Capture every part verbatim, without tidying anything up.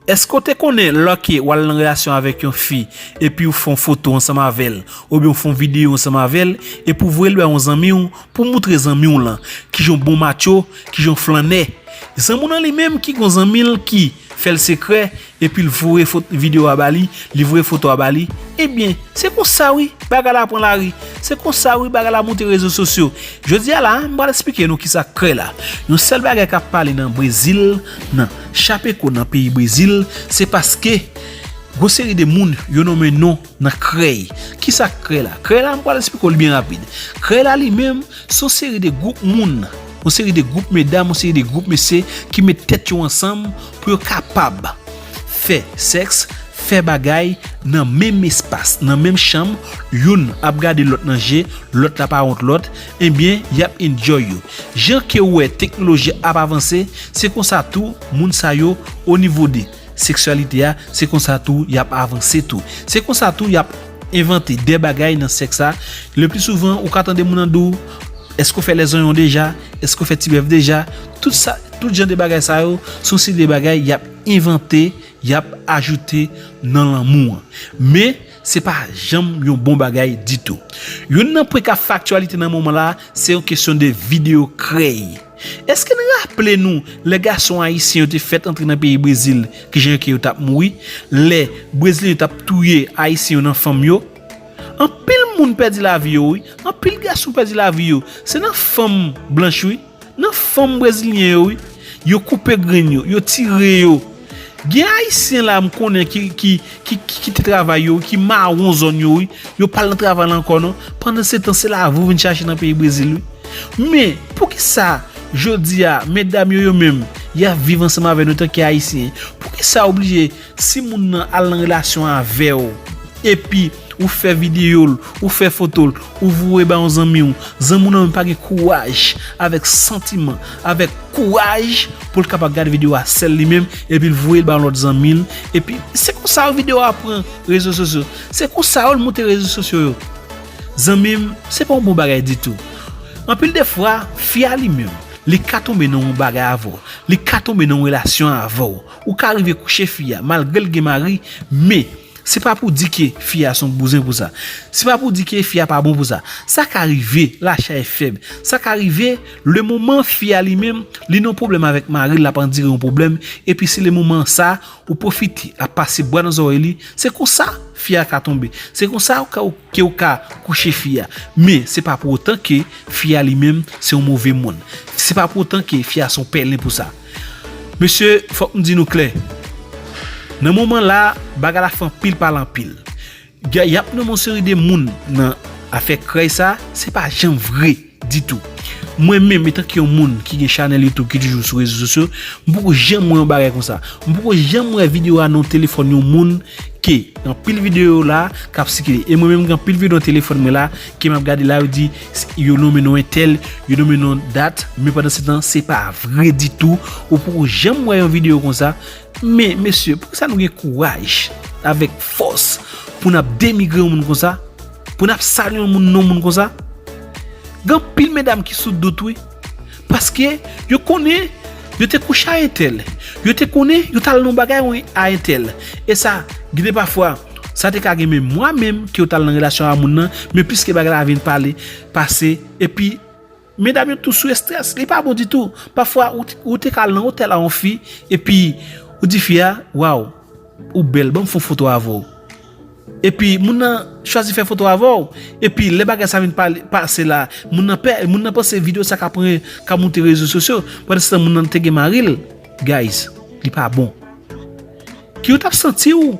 Èske w te konnen lòke w al nan relasyon avèk yon fi epi w fè yon foto ansanm avè l oubyen w fè yon videyo ansanm avè l epi w voye l bay yon zanmi w pou w moutre zanmi w lan ki jan w bon matcho, ki jan w flannè? Zanmi w nan li menm ki gon zanmi l ki fè l sekrè epi l voye videyo a ba li, li voye foto a ba li. Ebyen, se konsa wi bagay la pran lari. Se konsa wi bagay la monte rezo sosyo. Jodi a la, m pral eksplike nou kisa k krèy la. Yon sèl bagay k ap pale nan Brezil, nan Chapecó, nan peyi Brezil, se paske gon seri de moun yo nonmen non nan krèy. Kisa k krèy la? Krèy la, m pral eksplike w li byen rapid. Krèy la li menm, se yon seri de gwoup moun, yon seri de gwoup medam, yon seri de gwoup mesye ki met tèt yo ansanm pou yo kapab fè sèks, fè bagay nan menm espas, nan menm chanm, youn ap gade lòt nan je, lòt la pa wont lòt, ebyen, y ap enjoy yo. Jan ke w wè teknoloji ap avanse, se konsa tou moun sa yo o nivo de seksyalite a, se konsa tou y ap avanse tou. Se konsa tou y ap envante de bagay nan sèks la. Le pli souvan, ou ka tande moun nan di w, èske w fè lèzonyon deja? Èske w fè tibèf deja? Tout sa, tout jan de bagay sa yo, se yon seri de bagay y ap envante, y ap ajoute nan lanmou an. Men, se pa janm yon bon bagay ditou. Youn nan pwen k ap fè aktyalite nan moman la, se yon kesyon de videyo krèy. Èske n raple nou lè gason ayisyen yo te fèt antre nan peyi Brezil, kijan ke yo t ap mouri, lè Brezilyen yo t ap touye Ayisyen yo nan fanm yo? Anpil moun pèdi lavi yo, wi. Anpil gason pèdi lavi yo. Se nan fanm blanch, wi. Nan fanm brezilyen yo, wi. Yo koupe grenn yo, yo tire yo. Gen Ayisyen la m konnen ki, ki, ki, ki kite travay yo, ki mawon zòn yo, wi. Yo pa al nan travay la ankò, non. Pandan se tan, se lavi w vin chache nan peyi Brezil, wi. Men, poukisa, jodi a, medam yo, yo menm, y ap viv ansanm avè nou antanke Ayisyen? Poukisa oblije, si moun nan al nan relasyon avè w, epi ou fè videyo l, ou fè foto l, ou voye ba yon zanmi w, zanmi w nan menm pa gen kouraj, avèk santiman, avèk kouraj, pou l kapab gade videyo a sèl li menm, epi l voye l ba yon lòt zanmi l, epi se konsa videyo a pran rezo sosyo, se konsa yo l monte rezo sosyo yo. Zanmi m, se pa yon bon bagay ditou. Anpil de fwa, fi a li menm, li ka tonbe nan yon bagay avè w, li ka tonbe nan yon relasyon avè w, ou ka rive kouche fi a, malgre l gen mari, men se pa pou di ke fi a se yon bouzen pou sa. Se pa pou di ke fi a pa bon pou sa. Sa ka rive, lacha e fèb. Sa ka rive, le moman fi a li menm, li nan yon pwoblèm avèk mari l, l ap andire yon pwoblèm, epi se le moman sa, ou pwofite ap pase bwa nan zòrèy li, se konsa fi a ka tonbe. Se konsa ou ka, ke ou ka kouche fi a. Men, se pa pou otan ke fi a li menm, se yon move moun. Se pa pou otan ke fi a se yon pèlen pou sa. Mesye, fòk m di nou klè. Nan moman la, bagay la fè anpil pale anpil. Y a, y ap nonmen yon seri de moun nan afè krèy sa, se pa janm vre ditou. Mwen menm, etanke yon moun ki gen chanèl YouTube ki toujou sou rezo sosyo, m poko janm wè yon bagay konsa. M poko janm wè videyo a nan telefòn yon moun ke gen anpil videyo la k ap sikile. E mwen menm, gen anpil videyo nan telefòn mwen la ke m ap gade la, yo di s-, yo nonmen non entèl, yo nonmen non dat, men pandan se tan, se pa vre ditou. Ou poko janm wè yon videyo konsa. Men, mesye, poukisa nou gen kouraj avèk fòs pou n ap denigre yon moun konsa? Pou n ap salye yon moun non moun konsa? Gen anpil medam ki sou dout, wi. Paske yo konnen yo te kouche a entèl. Yo te konnen yo t al nan yon bagay a entèl. E sa, gen de pafwa, sa te ka gen menm mwa menm ke yo t al nan relasyon a moun nan, men piske bagay la vin pale, pase, epi medam yo tou sou estrès, li pa bon ditou. Pafwa, ou, ou te ka al nan otèl a yon fi, epi ou di fi a, "Waw, ou bèl, ban m fè yon foto avè w." Epi moun nan chwazi fè foto avè w. Epi lè bagay sa vin pale, pase la, moun nan pè, moun nan panse videyo sa ka pran, ka monte rezo sosyo. Pandan se tan, moun nan te gen mari l. Guys, li pa bon. Ki ou t ap santi w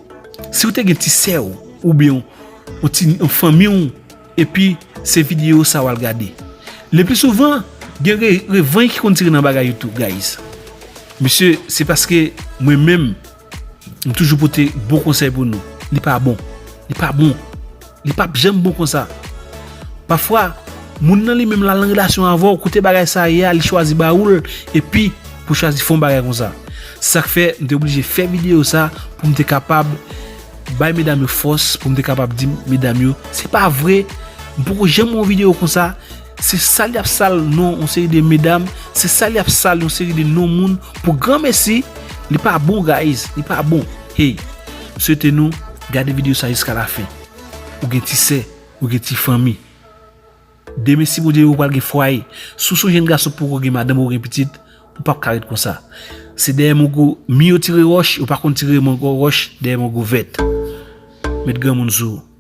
si w te gen ti sè w, oubyen yon ti, yon fanmi w, epi se videyo sa w al gade? Le pli souvan, gen re-, revanj ki konn tire nan bagay yo tou, guys. Mesye, se paske mwen menm, m toujou pote bon konsèy pou nou. Li pa bon. Li pa bon. Li p ap janm bon konsa. Pafwa, moun nan li menm l al nan relasyon avè w, kote bagay sa ye a, li chwazi ba ou l, epi pou chwazi fè yon bagay konsa. Se sa k fè m te oblije fè videyo sa pou m te kapab bay medam yo fòs, pou m te kapab di medam yo, se pa vre, m poko janm wè yon videyo konsa. Se sal y ap sal non yon seri de medam, se sal y ap sal yon seri de non moun pou granmesi, Li pa bon, guys, li pa bon. Hey, m swete nou gade videyo sa jiska lafen. Ou gen ti sè, ou gen ti fanmi. Demen, si Bondye vle, ou pral gen fwaye. Si w se yon jèn gason poko gen madanm ou gen pitit, ou p ap ka ret konsa. Se dèyè mongo mi yo tire wòch, ou pa konn tire mongo wòch dèyè mongo vèt. Met granmoun sou ou.